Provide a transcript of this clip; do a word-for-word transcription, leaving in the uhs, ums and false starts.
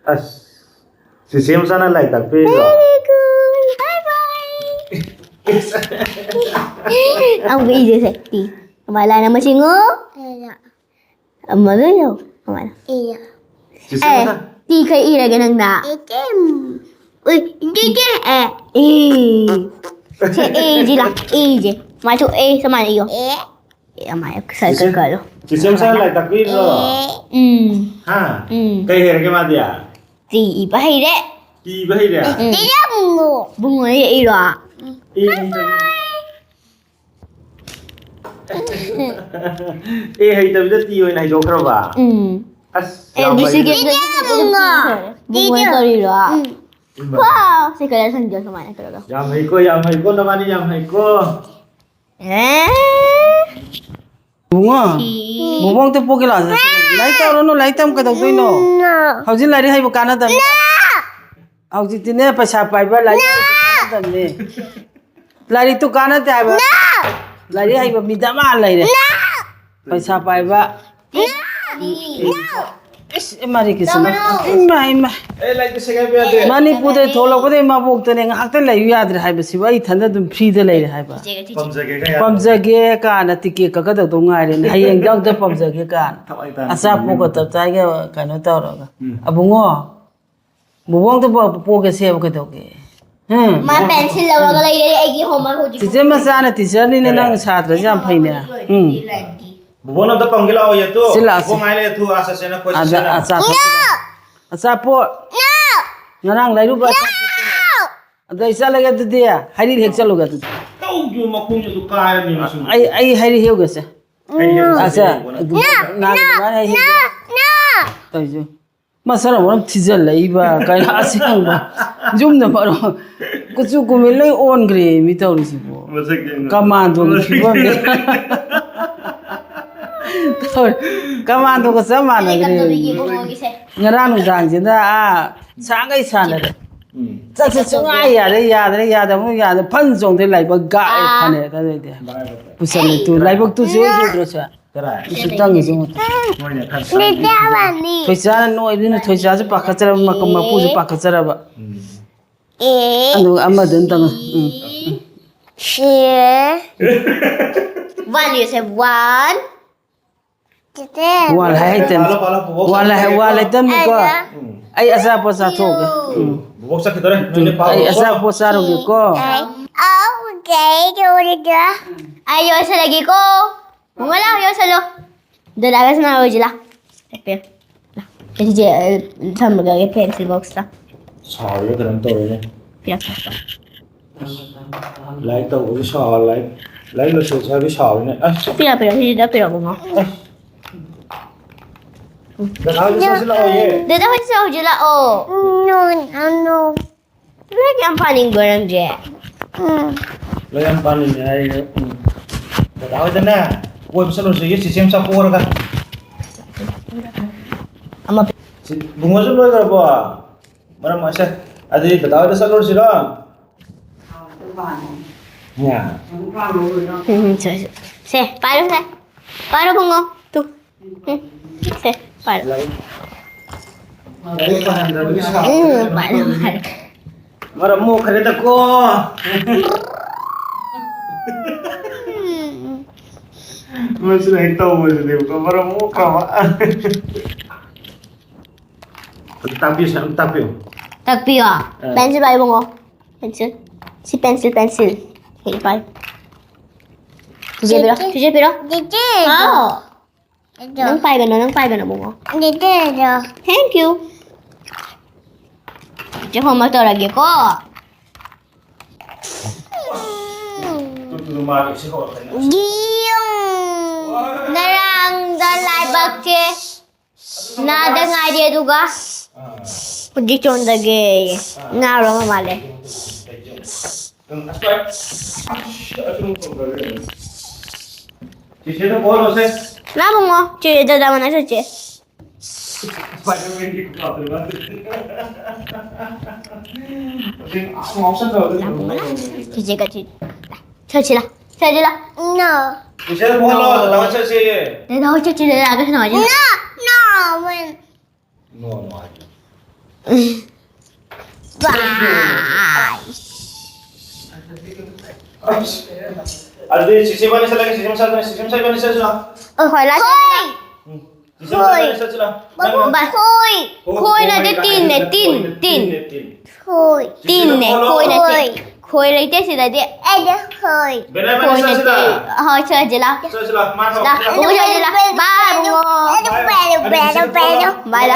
ꯑꯁ, ꯆꯤꯆꯦ ꯃꯆꯥꯅ ꯂꯥꯏꯔꯤꯛ ꯇꯥꯛꯄꯤꯔꯤꯔꯣ? Very good. Bye bye. ꯑꯃꯨꯛꯀ ꯏꯁꯦ ꯁꯦ, ꯇꯤ꯫ ꯀꯃꯥꯏꯅ ꯂꯥꯏꯅ ꯑꯃ ꯁꯤꯡꯉꯨ? ꯑꯃ ꯂꯣꯏ ꯂꯧ꯫ ꯀꯃꯥꯏꯅ? ꯆꯤꯆꯦ ꯑꯦ, ꯃꯆꯥ꯫ ꯇꯤ ꯈꯩ ꯏꯔꯒꯦ ꯅꯪꯅ꯫ ꯎꯏ, ꯇꯤ ꯇꯤ꯫ ꯑꯦ, ꯏ꯫ ꯁꯦ, ꯑꯦ, ꯖꯤ ꯂꯥ, ꯑꯦ, ꯖꯦ꯫ ꯁꯨꯃꯥꯏꯅ ꯊꯣꯛ-, ꯑꯦ, ꯁꯨꯃꯥꯏꯅ ꯏꯌꯣ꯫ ꯑꯦ꯫ ꯑꯦ, ꯑꯃ, ꯁꯥꯏ ꯆꯤꯆꯦ, ꯀꯜ ꯀꯜꯂꯣ꯫ ꯆꯤꯆꯦ ꯃꯆꯥꯅ ꯂꯥꯏꯔꯤꯛ ꯇꯥꯛꯄꯤꯔꯤꯔꯣ? ꯎꯝ꯫ ꯍꯥ? ꯎꯝ꯫ ꯀꯩ ꯍꯩꯔꯒꯦ ꯃꯥꯗꯤ? ꯇꯤ ꯏꯕ ꯍꯩꯔꯦ꯫ ꯇꯤ ꯏꯕ ꯍꯩꯔꯦ? ꯎꯝ꯫ ꯇꯤ ꯏꯕ ꯕꯨꯡꯉꯣ꯫ ꯕꯨꯡꯉꯣꯅ ꯏꯔꯣ? ꯏ ꯍꯩꯇꯕꯤ-, ꯑꯦ ꯍꯩꯇꯕꯤꯗ ꯇꯤ ꯑꯣꯏꯅ ꯍꯩꯗꯣꯛꯈ꯭ꯔꯕ? ꯎꯝ꯫ ꯑꯁ, ꯑꯦ, ꯌꯥꯝ ꯕꯤ ꯁꯤ ꯍꯩ-, ꯀꯦ ꯕꯨꯡꯉꯣꯅ ꯇꯧꯔꯤꯔꯣ? ꯎꯝ꯫ ꯋꯥꯎ! ꯁꯤ ꯀꯂꯔ ꯁꯪꯖꯤꯜꯂꯣ ꯁꯨꯃꯥꯏꯅ ꯇꯧꯔꯒ꯫ ꯌꯥꯝ ꯍꯩꯀꯣ, ꯌꯥꯝ ꯍꯩꯀꯣ, ꯅꯕꯥꯅꯤ ꯌꯥꯝ ꯍꯩꯀꯣ꯫ ꯑꯦ? ꯕꯨꯡꯉꯣ, ꯁꯤ꯫ ꯕꯨꯡꯉꯣ ꯑꯝꯇ ꯄꯣꯛꯀꯦ ꯂꯥꯛꯑꯣ꯫ ꯂꯥꯏꯔꯤꯛ ꯇꯧꯔꯅꯨ, ꯂꯥꯏꯔꯤꯛ ꯇꯝꯒꯗꯧꯗꯣꯏꯅꯣ? ꯍꯧꯖꯤꯛ ꯂꯥꯏꯔꯤꯛ ꯍꯩꯕ ꯀꯥꯟꯅꯗꯕꯅꯤ꯫ ꯍꯧꯖꯤꯛꯇꯤꯅꯦ, ꯄꯩꯁꯥ ꯄꯥꯏꯕ ꯂꯥꯏꯔꯤꯛ ꯍꯩꯕ ꯀꯥꯟꯅꯗꯕꯅꯤ꯫ ꯂꯥꯏꯔꯤꯛꯇꯨ ꯀꯥꯟꯅꯗꯦ ꯍꯥꯏꯕ꯫ ꯂꯥꯏꯔꯤꯛ ꯍꯩꯕ ꯃꯤ ꯗꯃꯥ ꯂꯩꯔꯦ꯫ ꯄꯩꯁꯥ ꯄꯥꯏꯕ꯫ ꯏꯁ, ꯏꯃꯥ ꯔꯤꯀꯤꯁꯅ꯫ ꯏꯃꯥ, ꯏꯃꯥ꯫ ꯑꯦ, ꯂꯥꯏꯔꯤꯛꯇ ꯁꯦꯒꯥꯏꯕ ꯌꯥꯗꯦ꯫ ꯃꯅꯤꯄꯨꯔꯗ ꯊꯣꯛꯂꯛꯄꯗꯒꯤ ꯃꯕꯣꯛꯇꯅꯦ ꯉꯥꯏꯍꯥꯛꯇ ꯂꯩꯌꯨ ꯌꯥꯗ꯭ꯔꯦ ꯍꯥꯏꯕꯁꯤꯕꯨ ꯑꯩ ꯏꯊꯟꯗ ꯑꯗꯨꯝ ꯐ꯭ꯔꯤꯗ ꯂꯩꯔꯦ ꯍꯥꯏꯕ꯫ ꯄꯥꯝꯖꯒꯦ ꯀꯥꯏꯅ꯫ ꯄꯥꯝꯖꯒꯦ ꯀꯥꯏꯅ ꯇꯤꯀꯦꯠ ꯀꯛꯀꯗꯧꯗꯧ ꯉꯥꯏꯔꯦꯅꯦ꯫ ꯍꯌꯦꯡꯗ ꯑꯝꯇ ꯄꯥꯝꯖꯒꯦ ꯀꯥꯏꯅ꯫ ꯊꯋꯥꯏ ꯇꯥꯅ ꯑꯆꯥꯄꯣꯠꯀ ꯄꯥꯝꯖꯒꯦ꯫ ꯇꯞꯇꯥꯏꯒ ꯀꯩꯅꯣ ꯇꯧꯔꯒ꯫ ꯎꯝ꯫ ꯑꯕꯨꯡꯉꯣ, ꯕꯨꯕꯣꯡꯗ ꯄꯣ-, ꯄꯣꯒꯦꯁꯦꯕ ꯀꯩꯗꯧꯒꯦ? ꯎꯝ? ꯃꯥ ꯄꯦꯟꯁꯤꯜ ꯂꯧꯔꯒ ꯂꯩꯔꯦ ꯑꯩꯒꯤ ꯍꯣꯝꯋꯥꯔꯛ ꯍꯧꯖꯤꯛ꯫ ꯆꯤꯆꯦ ꯃꯆꯥꯅ ꯇꯤꯆꯔꯅꯤꯅꯦ, ꯀꯔꯤ? ꯅꯪ ꯁꯥꯇ꯭ꯔꯁꯦ ꯌꯥꯝ ꯐꯩꯅꯦ꯫ ꯎꯝ꯫ ꯕꯨꯕꯣꯡ ꯑꯝꯇ ꯄꯝꯒꯦ ꯂꯥꯛꯑꯣ, ꯌꯦꯠꯇꯨ꯫ ꯁꯤ ꯂꯥꯛꯑꯁꯤ꯫ ꯕꯨꯕꯣꯡ ꯉꯥꯏ ꯂꯩꯔꯦ, ꯊꯨ, ꯑꯥ, ꯆꯠꯁꯦꯅ, ꯑꯩꯈꯣꯏ ꯑꯗ ꯆꯠꯁꯦꯅ꯫ ꯑꯆꯥꯄꯣꯠ꯫ ꯑꯆꯥꯄꯣꯠ꯫ ꯉꯔꯥꯡ ꯂꯩꯔꯨꯕ ꯑꯆꯥꯄꯣꯠ꯫ ꯑꯗꯣ ꯑꯩ ꯆꯠꯂꯒꯦ ꯑꯗꯨꯗꯤ꯫ ꯍꯩꯔꯤ ꯍꯦꯛ ꯆꯠꯂꯨꯒꯦ ꯑꯗꯨꯗꯤ꯫ ꯇꯧꯗꯨ ꯃꯈꯣꯡꯁꯦ ꯑꯗꯨ ꯀꯥꯏꯔꯝꯃꯤ ꯃꯁꯨ꯫ ꯑꯩ, ꯑꯩ ꯍꯩꯔꯤ ꯍꯦꯛꯎꯒꯦꯁꯦ꯫ ꯍꯩꯔꯤ ꯍꯦꯛꯎꯒꯦ꯫ ꯑꯆꯥ꯫ ꯅꯍꯥꯟ ꯑꯗꯨꯃꯥꯏꯅ ꯍꯩꯔꯤ꯫ ꯇꯧꯔꯤꯁꯦ꯫ ꯃꯁꯛꯅ ꯃꯔꯣꯟ ꯊꯤꯖꯤꯜꯂꯛꯏꯕ, ꯀꯩꯅꯣ ꯑꯁꯦꯡꯕ꯫ ꯌꯨꯝꯗ ꯃꯔꯣꯟ ꯀꯨꯆꯨ ꯀꯨꯃꯦꯟ ꯂꯣꯏ ꯑꯣꯟꯈ꯭ꯔꯦ ꯃꯤ ꯇꯧꯔꯤꯁꯤꯕꯨ꯫ ꯃꯁꯛ ꯌꯦꯡꯉꯣ꯫ ꯀꯃꯥꯟꯗꯣꯒꯤ ꯐꯤꯕꯝꯅꯤ꯫ ꯇꯧꯔꯤ꯫ ꯀꯃꯥꯟꯗꯣꯒ ꯆꯞ ꯃꯥꯟꯅꯈ꯭ꯔꯦ꯫ ꯀꯝꯗꯧꯔꯤꯒꯦ ꯏꯕꯨꯡꯉꯣꯒꯤꯁꯦ? ꯉꯔꯥꯡ ꯅꯨꯡꯗꯥꯡꯁꯤꯅ, ꯑꯥ, ꯁꯥꯡꯈꯩ ꯁꯥꯟꯅꯔꯦ꯫ ꯎꯝ꯫ ꯆꯠꯁꯦ ꯁꯨꯡꯌꯥ ꯌꯥꯗ꯭ꯔꯦ, ꯌꯥꯗ꯭ꯔꯦ, ꯌꯥꯗꯕ ꯌꯥꯗ꯭ꯔꯦ꯫ ꯐꯟ ꯆꯣꯡꯗ꯭ꯔꯦ, ꯂꯥꯏꯕꯛ ꯒꯥꯛꯑꯦ, ꯑꯥ꯫ ꯐꯅꯦꯛ ꯑꯗꯨꯗꯩꯗꯤ꯫ ꯄꯨꯁꯜꯂꯦ ꯇꯨ, ꯂꯥꯏꯕꯛꯇꯨꯁꯨ ꯎꯗ꯭ꯔꯣ ꯁꯦ? ꯀꯔꯥꯏ? ꯁꯤ ꯇꯪꯉꯤꯁꯤ ꯌꯦꯡꯉꯣ꯫ ꯃꯣꯏꯅ ꯈꯔ ꯆꯥꯏ꯫ ꯊꯣꯏꯁꯥꯅ ꯅꯣꯏꯕꯅꯤꯅ ꯊꯣꯏꯁꯥꯁꯦ ꯄꯥꯈꯠꯆꯔꯕ, ꯃꯀ- ꯃꯄꯨꯁꯦ ꯄꯥꯈꯠꯆꯔꯕ꯫ ꯎꯝ꯫ ꯑꯗꯨꯒ ꯑꯃꯗꯨꯅ ꯇꯪꯉ-, ꯎꯝ, ꯎꯝ꯫ One, you say one. ꯋꯥꯜ ꯍꯥꯏ ꯍꯩꯇꯕꯅꯤ꯫ ꯄꯥꯜꯂꯣ, ꯄꯥꯜꯂꯣ, ꯄꯨꯕꯣꯛ ꯋꯥꯜ ꯍꯥꯏ-, ꯆꯠꯈ꯭ꯔꯒꯦꯀꯣ꯫ ꯋꯥꯜ ꯍꯩꯇꯕꯅꯤꯀꯣ꯫ ꯎꯝ꯫ ꯑꯩ ꯑꯆꯥꯄꯣꯠ ꯆꯥꯊꯣꯛꯑꯒꯦ꯫ ꯎꯝ꯫ ꯕꯨꯕꯣꯛ ꯆꯠꯈꯤꯗꯣꯔꯦ꯫ ꯅꯣꯏꯅꯦ ꯄꯥꯜꯂꯣ꯫ ꯑꯩ ꯑꯆꯥꯄꯣꯠ ꯆꯥꯔꯨꯒꯦꯀꯣ꯫ Okay, okay. ꯑꯩ ꯌꯣꯏꯁꯜꯂꯒꯦꯀꯣ꯫ ꯕꯨꯡꯉꯣ ꯂꯥꯎ, ꯌꯣꯏꯁꯜꯂꯣ꯫ ꯗꯗꯥꯒ ꯁꯥꯟꯅꯔꯣꯏꯁꯤ ꯂꯥꯎ꯫ ꯄꯤꯔꯣ꯫ ꯂꯥꯎ꯫ ꯑꯩ ꯁꯤꯁꯦ, ꯑ, ꯊꯝꯃꯒꯦ pencil box ꯇ꯫ ꯁꯥꯎꯔꯤꯔ ꯀꯩꯅꯣꯝ ꯇꯧꯔꯦꯅꯦ꯫ ꯄꯤꯔꯣ꯫ ꯂꯥꯏꯔꯤꯛ ꯇꯧꯕꯒꯤ ꯁꯥꯎ, ꯂꯥꯏꯔꯤꯛ, ꯂꯥꯏꯔꯤꯛ ꯂꯣꯏꯁꯤꯜꯂꯁꯦ ꯍꯥꯏꯕꯒꯤ ꯁꯥꯎꯔꯤꯅꯦ꯫ ꯑꯁ꯫ ꯄꯤꯔꯣ, ꯄꯤꯔꯣ, ꯁꯤꯁꯤꯗ ꯄꯤꯔꯣ, ꯕꯨꯡꯉꯣ꯫ ꯗꯗꯥ ꯍꯣꯏꯗ ꯆꯠꯁꯤ ꯂꯥꯛꯑꯣꯌꯦ꯫ ꯗꯗꯥ ꯍꯣꯏꯁꯨ ꯍꯧꯖꯤꯛ ꯂꯥꯛꯑꯣ꯫ No, no, no. ꯂꯥꯏꯔꯤꯛ ꯌꯥꯝ ꯄꯥꯅꯤꯡꯕ꯭ꯔꯣ ꯅꯪꯁꯦ? Mm. ꯂꯥꯏꯔꯤꯛ ꯌꯥꯝ ꯄꯥꯅꯤꯡꯉꯦ ꯍꯥꯏꯌꯦ꯫ ꯎꯝ꯫ ꯗꯗꯥ ꯍꯣꯏꯗꯅꯦ, ꯀꯣꯏꯕ ꯆꯠꯂꯨꯁꯦ, ꯆꯦꯆꯦ ꯃꯆꯥ ꯄꯣꯔꯒ꯫ ꯑꯃ ꯁꯤ, ꯕꯨꯡꯉꯣꯁꯨ ꯂꯣꯏꯈ꯭ꯔꯕꯣ? ꯃꯔꯝ ꯃꯣꯛꯑꯦ꯫ ꯑꯗꯨꯗꯤ ꯗꯗꯥ ꯍꯣꯏꯗ ꯆꯠꯂꯨꯔꯁꯤꯔꯣ? ꯌꯥ꯫ ꯎꯝ, ꯁꯦ, ꯁꯦ꯫ ꯁꯦ, ꯄꯥꯏꯔꯣ, ꯁꯦ꯫ ꯄꯥꯏꯔꯣ, ꯕꯨꯡꯉꯣ꯫ ꯇꯨ꯫ ꯎꯝ꯫ ꯁꯦ, ꯄꯥꯏꯔꯣ꯫ ꯂꯥꯏꯔꯤꯛ, ꯂꯥꯏꯔꯤꯛ ꯄꯥꯍꯟꯗꯕꯒꯤ ꯁꯥꯎ꯫ ꯎꯝ, ꯄꯥꯏꯔꯣ, ꯄꯥꯏꯔꯣ꯫ ꯃꯔꯝ ꯃꯣꯛꯈ꯭ꯔꯦꯗꯀꯣ꯫ ꯃꯁꯤꯅ ꯍꯦꯛ ꯇꯧꯕꯁꯤꯅꯦꯕꯀꯣ, ꯃꯔꯝ ꯃꯣꯛꯈ꯭ꯔꯕ꯫ ꯇꯥꯛꯄꯤꯌꯨ, ꯁꯥꯔ, ꯇꯥꯛꯄꯤꯌꯨ꯫ ꯇꯥꯛꯄꯤꯌꯣ꯫ ꯑ꯫ Pencil ꯄꯥꯏꯌꯨ, ꯕꯨꯡꯉꯣ꯫ Pencil꯫ ꯁꯤ pencil, pencil꯫ ꯁꯤ ꯄꯥꯏꯌꯨ꯫ ꯆꯤꯆꯦ ꯄꯤꯔꯣ, ꯆꯤꯆꯦ ꯄꯤꯔꯣ꯫ Dede. ꯍꯥꯎ꯫ Dede. ꯅꯪ ꯄꯥꯏꯒꯅꯣ, ꯅꯪ ꯄꯥꯏꯒꯅꯣ, ꯕꯨꯡꯉꯣ꯫ Dede. Thank you. ꯆꯦ homework ꯇꯧꯔꯒꯦꯀꯣ꯫ Diyong. ꯉꯔꯥꯡꯗ ꯂꯥꯏꯕꯛꯁꯦ ꯅꯥꯗ ꯉꯥꯏꯔꯤ, ꯑꯗꯨꯒ ꯍꯧꯖꯤꯛ ꯆꯣꯟꯗꯒꯦ꯫ ꯅꯥꯔꯕ ꯃꯥꯜꯂꯦ꯫ ꯆꯤꯆꯦꯗ ꯀꯣꯜꯂꯣꯁꯦ꯫ ꯂꯥꯛꯑꯣ, ꯕꯨꯡꯉꯣ꯫ ꯆꯦ, ꯗꯗꯥ ꯃꯅꯥꯛ ꯆꯠꯁꯦ꯫ ꯆꯤꯆꯦꯒ ꯆꯦ-, ꯆꯠꯁꯤ ꯂꯥ꯫ ꯆꯠꯁꯤ ꯂꯥ꯫ No. ꯏꯆꯦꯗ ꯐꯣꯟ ꯂꯥꯛꯑꯣ, ꯗꯗꯥ ꯍꯣꯏ ꯆꯠꯁꯦꯌꯦ꯫ ꯗꯗꯥ ꯍꯣꯏ ꯆꯠꯁꯤ, ꯗꯗꯥꯒ ꯁꯥꯟꯅꯁꯤ꯫ No, no, when. No, no ꯍꯥꯏꯌꯦ꯫ ꯑꯗꯨꯗꯤ ꯆꯤꯆꯦ ꯏꯕꯥꯅꯤ ꯆꯠꯂꯒꯦ, ꯆꯤꯆꯦ ꯃꯁꯥꯗ, ꯆꯤꯆꯦ ꯃꯁꯥ ꯏꯕꯥꯅꯤ ꯆꯠꯁꯤꯔꯣ? ꯑꯣ, ꯍꯣꯏ, ꯂꯥꯛ Hoy! ꯎꯝ꯫ ꯆꯤꯆꯦ ꯃꯁꯥ ꯏꯕꯥꯅꯤ ꯆꯠꯁꯤꯔꯣ? ꯅꯪ ꯕꯥꯏ꯫ Hoy! ꯈꯣꯏ ꯅꯠꯇꯦ, ꯇꯤꯟꯅꯦ, ꯇꯤꯟ, ꯇꯤꯟ꯫ Hoy! ꯇꯤꯟꯅꯦ, ꯈꯣꯏ ꯅꯠꯇꯦ꯫ Hoy! ꯈꯣꯏ ꯂꯩꯇꯦ ꯁꯤꯗꯗꯤ꯫ And hoy! ꯕꯦꯅꯥ ꯏꯕꯥꯅꯤ ꯈꯣꯏ ꯅꯠꯇꯦ꯫ ꯆꯠꯁꯤꯔꯥ? ꯍꯣꯏ, ꯆꯠꯁꯤꯔꯥ꯫ ꯆꯠꯁꯤꯔꯥ? ꯃꯥ ꯂꯥ, ꯄꯨꯡ ꯀꯌꯥꯗꯤ ꯂꯥ? ꯕꯥꯏ, ꯏꯕꯨꯡꯉꯣ꯫ ꯕꯥꯏ, ꯂꯥ꯫